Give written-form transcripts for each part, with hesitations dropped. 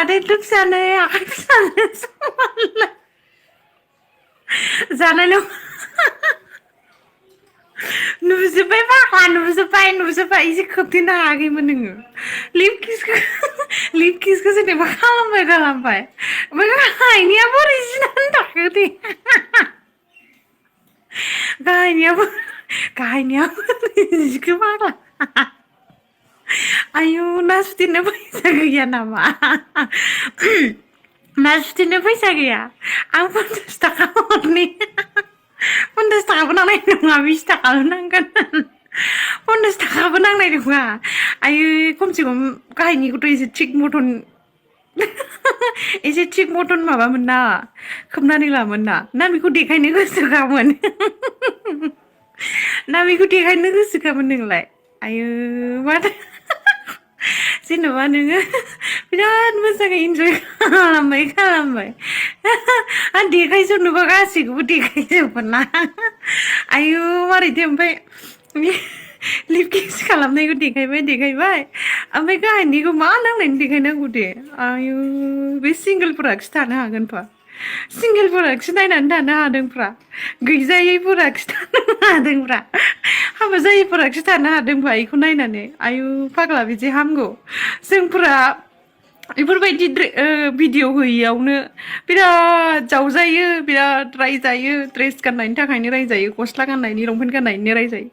माथो धुप जानो आखाइ जानो समानलाय जानायल' नुजोब्बाय फाग्ला नुजोब्बाय एसे खोबथेनो हायाखैमोन नोङो लिप किसखौ जेनेबा खालामबाय ओमफ्राय गाहायनिया बोरै जिनानै थाखो दे गाहायनियाबो जिखो फाग्ला आयु ना सुथेनो फैसा गैया नामा ना सुथेनो फैसा गैया आं 50 थाखा हरनि 50 थाखाबो नांनाय नङा 20 थाखा नांगोन 50 थाखाबो नांनाय नङा आयु खमसे खम गाहायनिखौथ' एसे थिग मटन माबामोन ना खोबनानै लामोन ना बेखौ देखायनो गोसोखामोन ना बेखौ देखायनो गोसोखामोन नोंलाय आयु माथो जेन'बा नोङो बिराद मोजाङै इन्जय खालामबाय आं देखायजोबनोबा गासैखौबो देखायजोबगोन ना आयु मारैथो ओमफ्राय लिप किस खालामनायखौ देखायबाय ओमफ्राय गाहायनिखौ मा नांनायनि देखायनांगौ दे आयु बे सिंगोलफोराखि थानो हागोनफा सिंगोलफोराखि नायनानै थानो हादोंफ्रा गैजायैफोराखि थानो हादोंफ्रा हाबा जायैफोराखि थानो हादोंफा बेखौ नायनानै आयु फाग्ला बिदि हामगौ जोंफोरा बेफोरबायदि भिडिअ होयियावनो बिराद जावजायो बिराद रायजायो ड्रेस गाननायनि थाखायनो रायजायो गस्ला गाननायनि लंपेन्ट गाननायनि रायजायो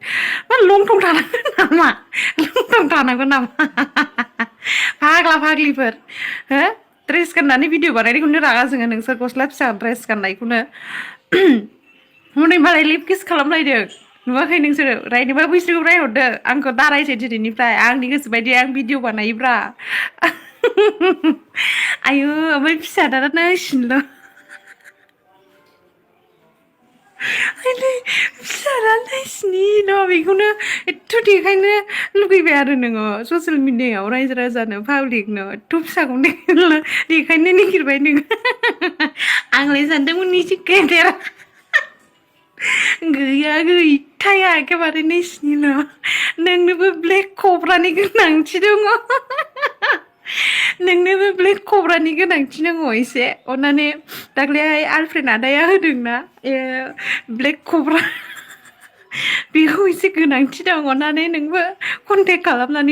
मा लंथं थानांगौ नामा फाग्ला फाग्लिफोर हो ड्रेस गाननानै भिडिअ बानायनायखौनो रागा जोङो नोंसोर गस्ला फिसा ड्रेस गाननायखौनो हनै मालाय लिप किस खालामलायदों नुवाखै नोंसोरो रायनोबा बैसोरखौ रायहरदो आंखौ दारायसै दिनैनिफ्राय आंनि गोसो बायदि आं भिडिअ बानायोब्रा आयु ओमफ्राय फिसादाना नायसिनोल' फिसाला नायसिनिल' बेखौनो एथ' देखायनो लुगैबाय आरो नोङो ससियेल मिडियायाव रायजो राजानो पाब्लिकनो एथ' फिसाखौनो देखायनो नागिरबाय नोङो आंलाय सानदोंमोन एसे गेदेर गैया गैथाया एखेबारे नैसिनिल' नोंनोबो ब्लेक कब्रानि गोनांथि दङ नोंनोबो ब्लेक कब्रानि गोनांथि दङ एसे अन्नानै दाख्लैहाय आलफ्रेन आदाया होदोंना ब्लेक कब्रा बेखौ एसे गोनांथि दं अन्नानै नोंबो कन्टेक्ट खालामनानै